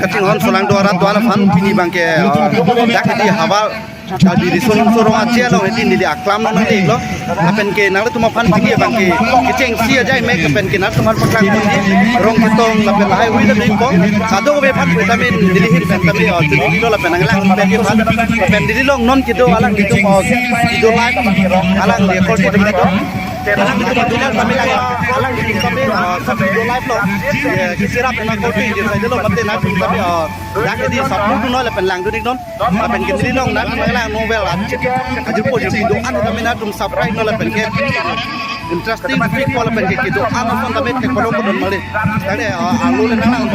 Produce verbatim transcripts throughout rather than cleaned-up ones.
Kachinghon Solangdo arat do-an aphan pini abangke, ah, dak hedi Havar Karbi Riso Nimso Rong Aje along hedi neli aklam nangdeklo. Lapen ke nanglitum aphan pini abangke kechengsi ajai mek lapen ke nanglitum aphan paklang ponji, rong ketong lapen lahai hui ta dikpo. Kadokave aphan pu tame neli ahin pen tame, ah, chini dilo lapen nanglang pen aphan. Lapen neli along non kedo alanglitum, ah, kedo live alangli akorte atum kedo. Alanglitum adular tame lang, alanglitum tame, ah, kedo live lo. Ya, kisirap nang akorte je sai delo mate nanglitum tame, ah, dak hedi support non lapen langdun iknon. Lapen ke neli along nanglang novel ajirpo ajirpi do-an tame nanglitum subscribe non lapen ke interesting pikpo lapen ke kedo-an ason tame thek polo ko don mali. Tangte, ah, arlo le nanglang.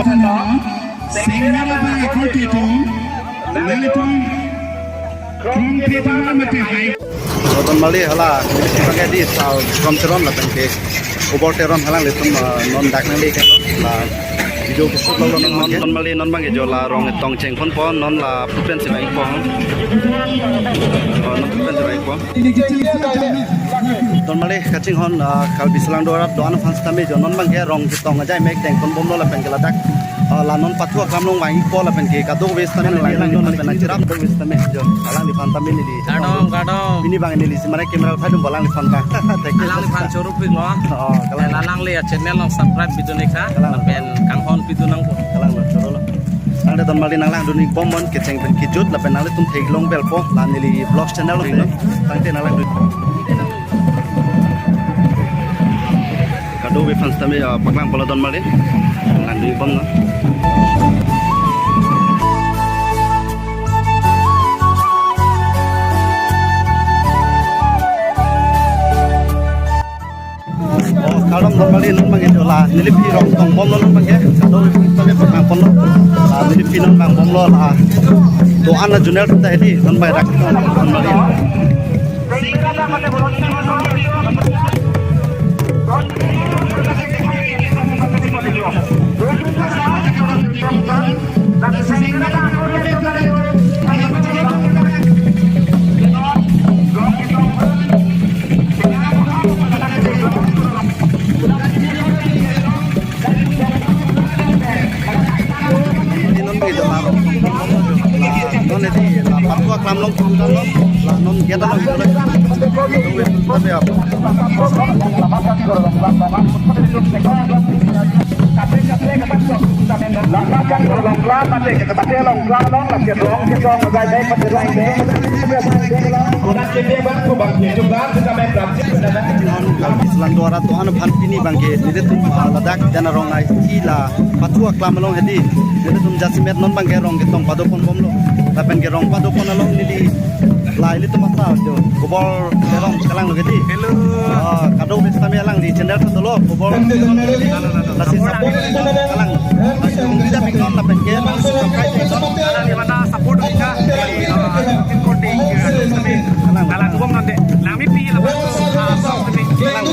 Sengmela ba akorte atum, nelitum, kongpepa mate hai. Don mali hala, abangke hedi Sal Rom Teron lapen ke Obor Teron alanglitum, ah, non dak nanglekan la video keshoot lo non, don mali non abangke jo la rong ketong cheng ponpo non la pupen si vangpo. Oh, non pupen si vangpo. Don mali kachinghon, ah, Karbi Solangdo arat do-an aphan sitame jo non abangke rong ketong ajai mek deng ponbomlo lapen ke ladak, ah, la non pathu aklam along vangpo lapen ke kadokave sitame neli langnon lapen nangcherap kadokave sitame jo alangliphan tame neli. Kardom, kardom. Pini abang neli si mane camera uthai dum alangliphan ka. Thank you. Alangliphan choro pik lo. Oh, kalang. Alangli a-channel along subscribe pidun ikha. Kalang. Lapen kanghon pidun nangpo. Kalang lo, choro lo. Tangte don mali nanglangdun ikbom non kecheng pen kejut lapen nanglitum theklong belpo la neli vlogs channel lo. Tangte nanglangdun. Kadokave aphan sitame, ah, paklang polo don mali. Langdun ikbom non. Oh, kardom don mali non abangke jo la neli aphi rong tongbomlo non abangke. Kadokave aphan sitame paklang ponlo. La neli aphi non vangbomlo la. Do-an ajoner atum ta hedi non abang rak don mali. Non hedi la pathu aklam along, la non gate along. Karbi Solangdo arat do-an aphan pini abangke nelitum, ah, ladak Dena Rong ai la pathu aklam along hedi nelitum jasemet non abangke rong ketong pado ponbomlo. Lapen ke rong pado pon along neli la ilitum asa jo Obor Teron kalang lo hedi. Hello. Ah, kadokave sitame alangli channel ta dolo Obor Teron. Lasi support kalang. Lasi kita pikon lapen ke langsung subscribe iknon. Alangliphan ta support ikha. Recording, kalang. Kalang bom nonde. Langmepi la. Kalang.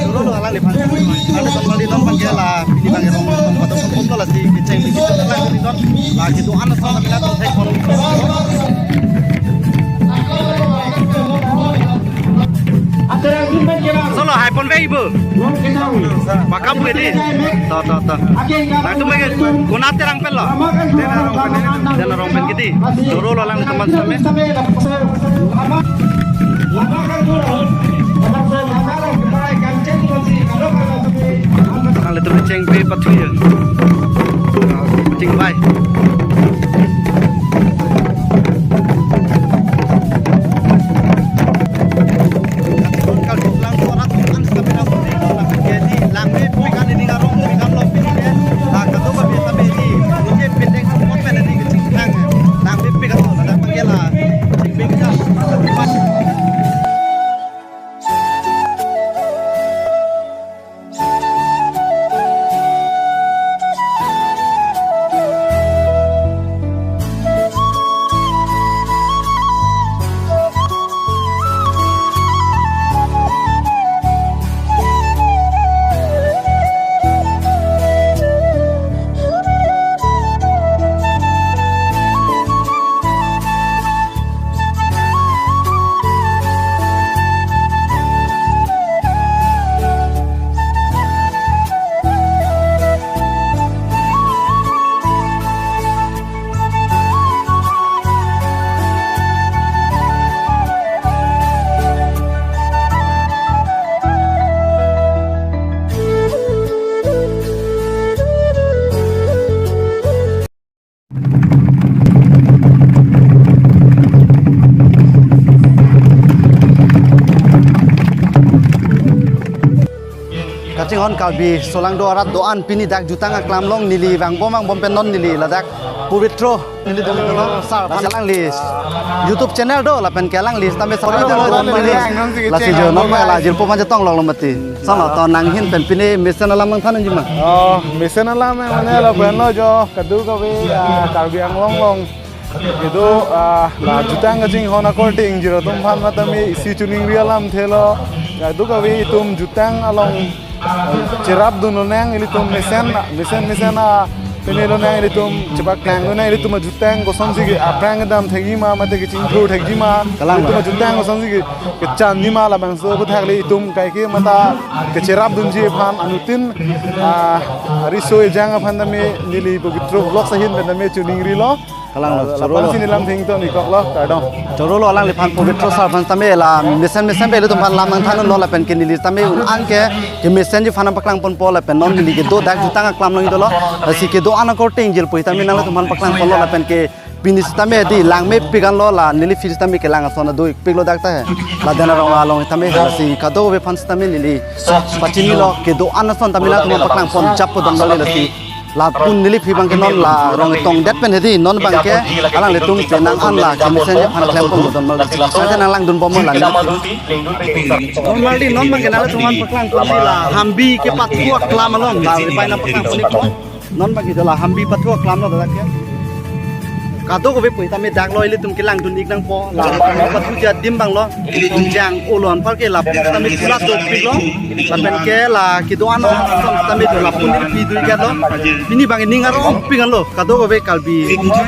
Dolo lo alangliphan. Ada kembali non abangke la pini abangke rong ketong pado ponbomlo lasi kecheng pen kejut langdun iknon. La kedo-an ason abila to thek pon. Solo hai ponve ibu. Pakam hedi. To, to, to. Nangtum ke konat terang pen lo. Dena Rong pen hedi. Choro lo alanglitum aphan sitame. Alanglitum chengpe pathu ya. Chengpai. Chinghon Karbi solangdo arat do-an pini dak jutang aklam along neli vangbom vangbom pen non neli ladak Pabitra neli dolo sir aphan alangli YouTube channel do lapen ke alangli tame sorry do non mali. Lasi jo non mala jirpo manja tong lok lo mati. Sama to nanghin pen pini mesen alam nangthan jima. Oh, mesen alam mane lapen lo jo kadokave, ah, Karbi Anglong along kedo, ah, la jutang kachinghon akorte ingjir atum aphan matame isi choningri alamthe lo. Kadokave itum jutang along, ah, cherapdun lonang ilitum mesen, mesen mesen, ah, pini lonang ilitum chepaklangdun nang ilitum ajutang kosonsi ke aphrang kedam thekji ma mate kechingthur thekji ma. Kalang. Ilitum ajutang kosonsi ke kechanji ma labangso aphuthak le itum kaike mata kecherapdunji aphan anuttin, ah, riso ejang aphan tame neli Pabitra Vlogs ahin pen tame choningri lo. Kalang lo, ah, choro lo. Lapensi neli lam thengton-ik kok lo, kardom. Choro lo alangliphan Pabitra sir aphan tame la mesen mesen pen ilitum aphan lam nangthan lo lapen ke neli tame un-an ke kemesenji aphan nangpaklang ponpo lapen non neli kedo dak jutang aklam along dolo. Lasi kedo-an akorte ingjir pu tame nanglitum aphan paklang ponlo lapen ke pini sitame di langmepik anlo la neli phi sitame kelang ason do-ikpik lo dak ta he. La Dena Rong along tame lasi kadokave aphan sitame neli pachini lo kedo-an ason tame nangtum aphan paklang pon jappo don mali lasi. Lapu neli phi abang ke non la rong tongdet pen hedi non abang ke alanglitum penang an la kemesen aphan klem pon don mali. Sate nanglangdun bom la neli. Don mali non abang ke nangtum aphan paklang pon la Hambi kepathu aklam along la ripai nangpaklang pon-ikpo. Non abang ke la Hambi pathu aklam lo dak ke. Kadokave pu tame dak lo ilitum kelangdun-ik nangpo la Hambi pathuji adim abang lo. Ilitum jang olon par ke lapu tame kulat dopik lo. Lapen ke la kedo-an ason tame do lapu neli phi do-ik lo. Pini abang ning arongpik anlo kadokave Karbi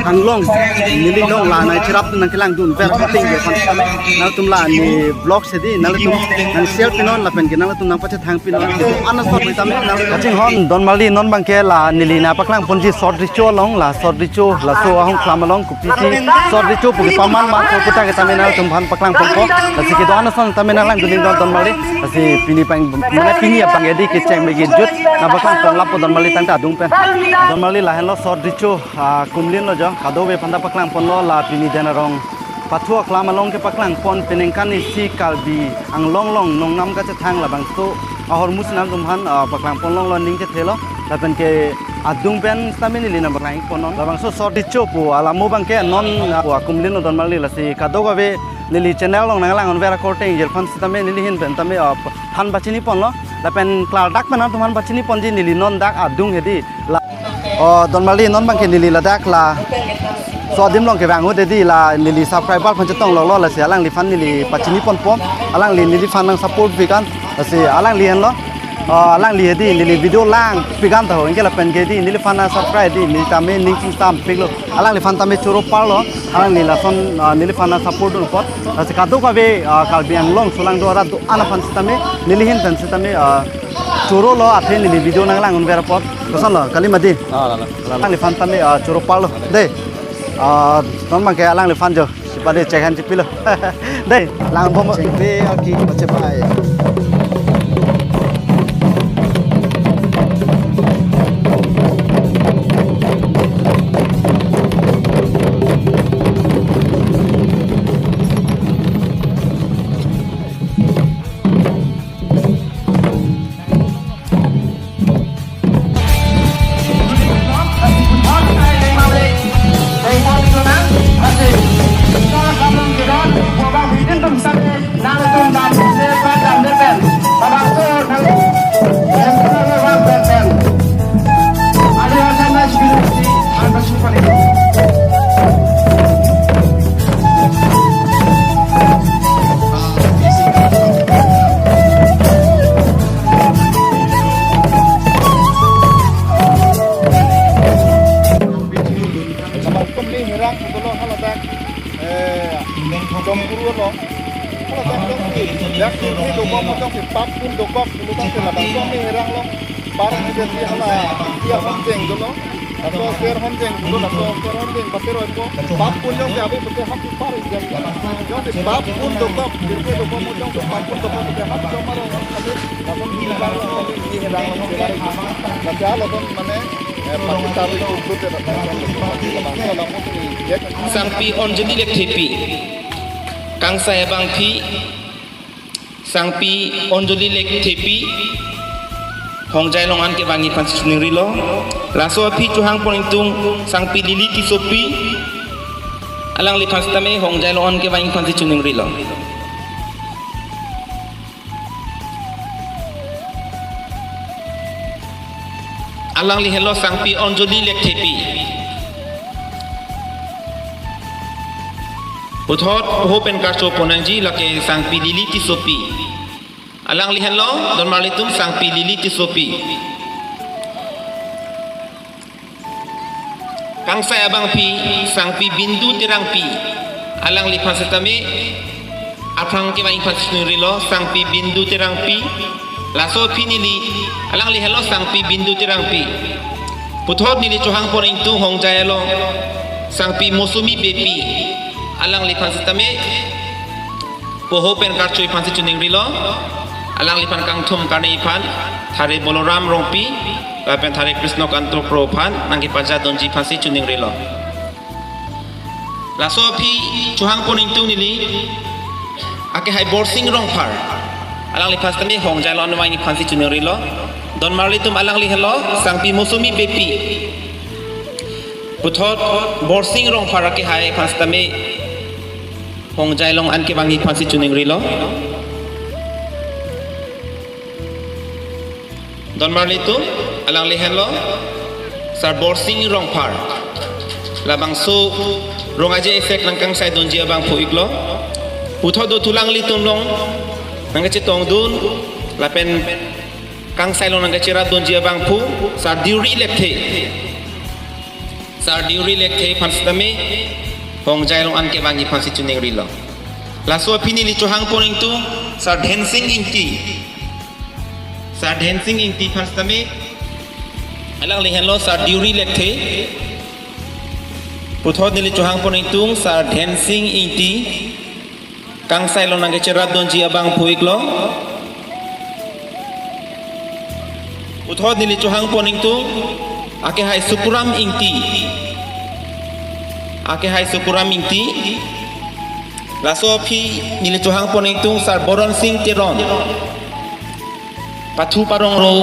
Anglong neli along la nangcherapdun nangkelangdun ver akorte ingjir aphan tame. Nangtum la ne vlog hedi nangtum nang share pinon lapen ke nangtum nangpachethang pinon. Kedo-an ason tame nang kachinghon don mali non abang ke la neli nangpaklang ponji Sot Recho along la Sot Recho laso ahong aklam along kopisi Sot Recho pu kepaman ma pu ta ke tame nangtum aphan paklang ponpo. Lasi kedo-an ason tame nanglangdun-ik don don mali. Lasi pini abang mane pini abang hedi kecheng megi jut nangpaklang pon lapu don mali tangte adung pen. Don mali lahenlo Sot Recho, ah, Kumlin lo jo kadokave aphan ta paklang ponlo la pini Dena Rong pathu aklam along kepaklang pon peningkan isi Karbi Anglong along nongnam kachethang labangso ahormu si nangtum aphan, ah, paklang pon longlo ning kethe lo. Lapen ke adung pen sitame neli nangpaklang-ik pon non. Labangso Sot Recho pu alam abang ke non, ah, pu akumlin lo don mali lasi kadokave neli channel along nanglang-un ver akorte ingjir aphan sitame neli ahin pen tame, ah, aphan pachini ponlo. Lapen klardak pen nangtum aphan pachini ponji neli non dak adung hedi la. Oh, don mali non abang ke neli ladak laso adim along kevang ahut hedi la neli subscriber aphan chetong lok lo lasi alangliphan neli pachini ponpo. Alangli neliphan nang support pikan lasi alangli henlo. Oh, alangli hedi neli video langpik an ta ho anke lapen ke hedi neliphan nang subscribe hedi neli tame ning chingsampik lo. Alangliphan tame choro parlo. Alangli lason, ah, neliphan nang support dun apot. Lasi kadokave, ah, Karbi Anglong solangdo arat do-an aphan sitame neli ahin pen sitame, ah, choro lo athe neli video nanglang-un ver apot. Koson lo, kali mati. Ah, la, la, la, la. Alangliphan tame, ah, choro parlo. Dei. Ah, non abang ke alangliphan jo. Sipade check han chepilo. Dei, lang bom. Chengpe aki pachepai. Lapen kumi herang dolo haladak, eh, Dongkuru lo. Haladak jongsi, dak jongsi dokok mo jongsi pap pun dokok, dulu jongsi labang kumi herang lo. Par ni jongsi hala, dia honjeng dolo. Laso ser honjeng dolo, laso ser honjeng, bater oi po. Pap pun jongsi abi pete hap par jam. Jongsi pap pun dokok, jongsi dokok mo jongsi pap pun dokok pete hap jam aro. Lapen ni herang lo, ni herang lo, ni herang lo. Lapen haladak mane, eh, pati tarik ukur te, Sangpi Anjali Lekthepi. Kangsai abangpi, Sangpi Anjali Lekthepi. Hongjai along an kevangji aphansi choningrilo. Laso aphi chohangpon ingtung Sangpi Lily Tissopi. Alangliphan sitame Hongjai along an kevangji aphansi choningrilo. Alangli henlo Sangpi Anjali Lekthepi. Puthot poho pen karcho ponnangji lake Sangpi Lily Tissopi. Alangli henlo, donmarlitum Sangpi Lily Tissopi. Kangsai abangpi Sangpi Bindu Terangpi. Alangliphan sitame aphrang kevangji aphansi choningrilo Sangpi Bindu Terangpi. Laso aphi neli, alangli henlo Sangpi Bindu Terangpi. Puthot neli chohangpon ingtung Hongjai along Sangpi Mosumi Beypi. Alangliphan sitame poho pen karcho aphansi choningrilo. Alangliphan kangthum karne aphan Thare Boloram Rongpi lapen Thare Krishna Kanto Kro aphan nangkepajadunji aphansi choningrilo. Laso aphi chohangpon ingtung neli akehai Borsing Rongphar. Alangliphan sitame Hongjai along an vangji aphansi choningrilo. Donmarlitum alangli henlo Sangpi Mosumi Beypi. Puthot Borsing Rongphar akehai aphan sitame Hongjai along an kevangji aphansi choningrilo. Donmarlitum alangli henlo Sar Borsing Rongphar. Labangso rong aje esek nangkangsaidunji abangphu iklo. Puthot dothulanglitum along nangkachetongdun lapen kangsai along nangkacherapdunji abangphu Sar Deuri Lekthe. Sar Deuri Lekthe aphan sitame Hongjai along an kevangji aphansi choningrilo. Laso aphi neli chohangpon ingtung Sar Dhensing Ingti. Sar Dhensing Ingti aphan sitame alangli henlo Sar Deuri Lekthe. Puthot neli chohangpon ingtung Sar Dhensing Ingti. Kangsai along nangkacherapdunji abangphu iklo. Puthot neli chohangpon ingtung akehai Sukuram Ingti. Akehai Sukuram Ingti. Laso aphi neli chohangpon ingtung Sar Boronsing Teron. Pathu parong ro